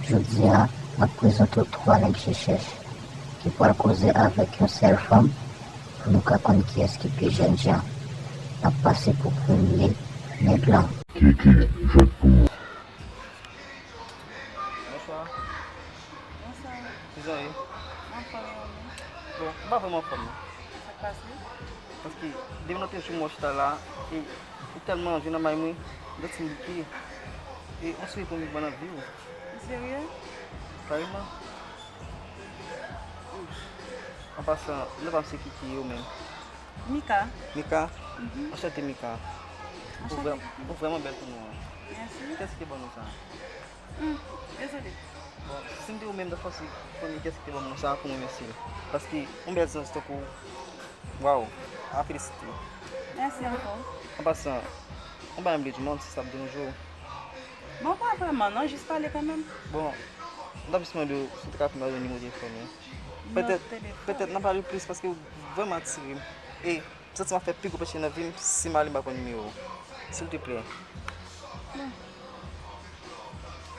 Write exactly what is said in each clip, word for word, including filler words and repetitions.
Jodi a, m ap prezante w twa nèg chèchèch ki pral koze avèk yon sèl fanm pou nou ka konn kiyès ki pi jènjan. N ap pase pou premye nèg lan. Kiki, jwèt pou mwen. Bonswa. Bonswa. Kizan ye? M anfòm, e ou menm? Bon, m pa vrèman anfòm, non. Sa k pase? Paske depi nan te jou mwen chita la, e ou tèlman anvi nan may mwen, m santi m bouke. E on seri pou m viv nan vi w. Ou serye? Kareman. An pasan, non pa m se Kiki, e ou menm? Mika. Mika? Mhm. Anchante, Mika. Ou Anchante, vrè-, Kiki. Ou vrèman bèl pou non an. Mèsi. Kiyès ki te ban nou sa? Hmm, dezole. Bon, si m te ou menm, m ta fòse konnen kiyès ki te ban m non sa pou mwen, mèsi. Paske yon bèl ti nonm tankou w, waw, a felisite. Mèsi ankò. An pasan, yon bagay m vle di w, m pa konn si sa ap deranje w. Bon, pa vrèman, non, jis pale kanmenm. Bon, m ta jis mande w si w te ka fè m yon nimewo telefòn ou. Nimewo telefòn? Petèt, petèt n a pale plis paske w vrèman atire m. E m santi m ap fè pi gwo peche nan vi m si m ale m pa pran nimewo w. Silteplè. Bon.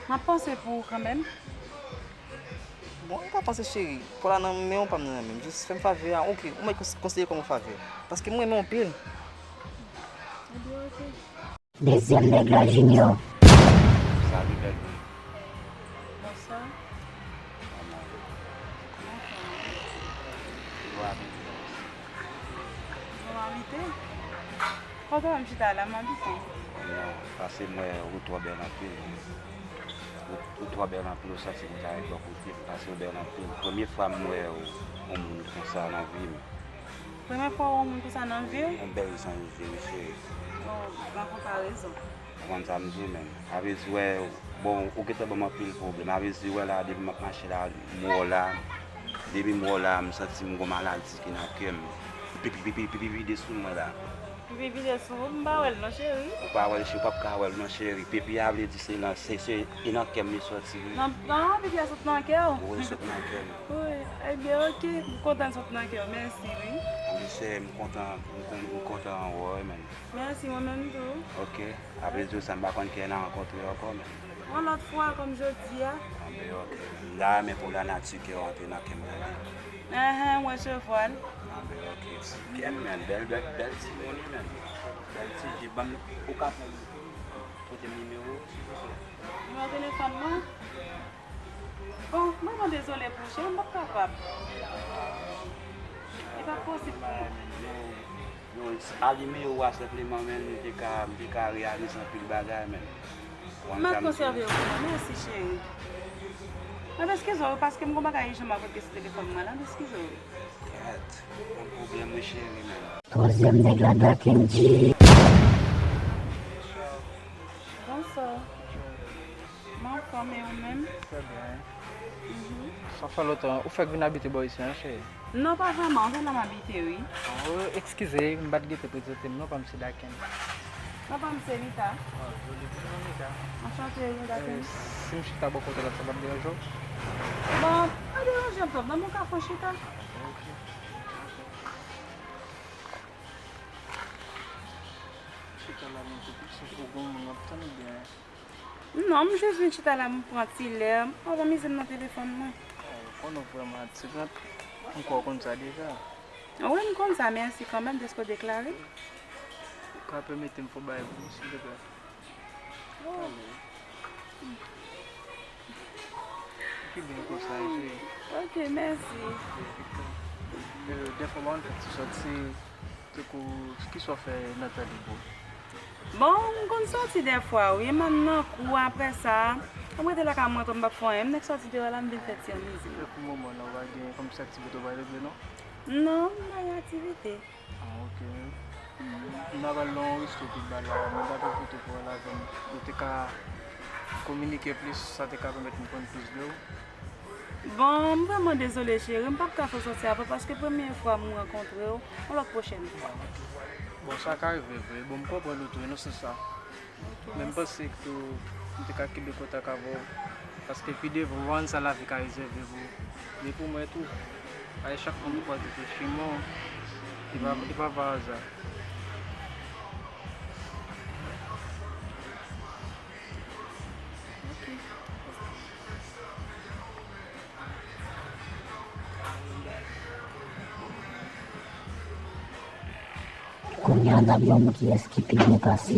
M ap panse pou ou kanmenm. Bon, ou pa panse cheri. Pou la nan men w, pa m nan men m. Jis fè m favè a, oke. Ou mèt kons-, konsidere kòm yon favè. Paske m renmen w anpil. Ebyen, oke. Dezyèm nèg la, Junior. Salut, bèl fi. Bonswa. Kòman w ye? Anfòm. Ou abite? Bon, m abite. Kote w wè m chita la, m abite. Non, pase m wè ou twò bèl anpil. Ou, ou twò bèl anpil, ou santi m ta ret bò kote m, pase w bèl anpil. Premye fwa m wè w, yon moun konsa nan vi m. Premye fwa w wè yon moun konsa nan vi w? Yon bèl zanj vre, wi, cheri. Oh, gran konparezon. Ou konn sa m di w, menm. Sa vle di, wè, bon, ou gentan ban m anpil pwoblèm. Sa vle di, wè, la, depi m ap mache la, m wè w la. Depi m wè w la, m santi m gon maladi ki nan kè m. Pipi, pipi, pipi vide sou mwen la. Pipi vide sou ou, m pa wè l non, cheri. Ou pa wè l, cheri, ou p ap ka wè l non, cheri. Pipi a vle di se nan, se, se, e nan kè m li soti, wi. Nan, nan, pipi a sot nan kè w? Wi, sot nan kè m. Wi, ebyen, oke, m kontan l sot nan kè w, mèsi, wi. Anben, cheri, m kontan, m kon-, m kontan wè w, man. Mèsi, mwen menm tou. Oke, apre di w sa, m pa konn kilè n a rankontre ankò, man. Yon lòt fwa, kòm jodi a. Anben, oke. M ta renmen pou lanati kè w antre nan kè m, tande. Enhen, m resevwa l. Anben, oke. Kè m, man, bèl, bèl, bèl timoun, wi, man. Bèl ti je, ban m, ou ka fè m, pote m nimewo w, silvouplè? Nimewo telefòn mwen? Bon, m vrèman dezole pou ou, cheri, m p ap kapab. Li p ap posib pou mwen. Non, non, alime yo a senpleman, men m te ka, m te ka reyalize anpil bagay, men. M ap konsève yo pou mwen, mèsi, cheri. M ap eskize w, paske m gon bagay ijan m ap regle sou telefòn mwen la, m eskize w. Kèt, pa pwoblèm, wi, cheri, men. Twazyèm nèg la, Black M G. Bonswa. M anfòm, e ou menm? Trè byen. Mhm. Sa fè lontan. Ou fèk vin abite bò isi an, cheri? Non, pa vrèman. Se la m abite, wi. Oh, eskize, m pa t gentan prezante m non, pa m se Daken. Non, pa m se Nita. Ah, joli ti non, Nita. Anchante, wi, Daken. Eh, si m chita bò kote la, sa p ap deranje w? Bon, pa deranje m twòp non, men w ka fè yon chita. Ok. Chita la, men se pou, se pou gon moun w ap tann oubyen? Non, m jis vin chita la, m pran ti lè, m ap anmize m nan telefòn mwen. Oh, ou konnen w vrèman atiran, m kwè w konn sa deja. Wi, m konn sa, mèsi kanmenm dèske w deklare. Ou ka pèmèt m fè yon bagay pou ou, silvouplè? Oh. Pale. Ki byen konsa, cheri. Ok, mèsi. Eh, dèfwa, ban m fè ti sòti. Tankou, kisa w fè nan tan lib ou? Bon, m konn sòti dèfwa, wi, m nan kou, apre sa, m rete lakay mwen, kòm m p ap fè anyen, m nèk sòti deyò la, m vin fè ti anmize m. E pou moman nan, ou pa gen kòm sa aktivite w pa regle, non? Non, m pa gen aktivite. Ah, ok. M ta pral nan yon resto pi ba la, men m pa t pwofite pou al avè m. Nou te ka kominike plis, sa te ka pèmèt m konn plis de ou. Bon, m vrèman dezole, cheri. M p ap ka fè w sòti avè w paske premye fwa m rankontre w. Yon lòt pwochèn fwa. Bon, sa ka rive vre. Bon, m konprann ou tou, wi, nan sans sa. Ok, mèsi. Men m panse ke m te ka kenbe kontak avè w. Paske pi devan, w pa konn sa lavi ka rezève pou ou. Men pou mwen tou, a chak moun pou kwaze sou chimen w, e pa, e pa pa aza. Ok. Kounye a n ap jwenn kiyès ki pi byen pase.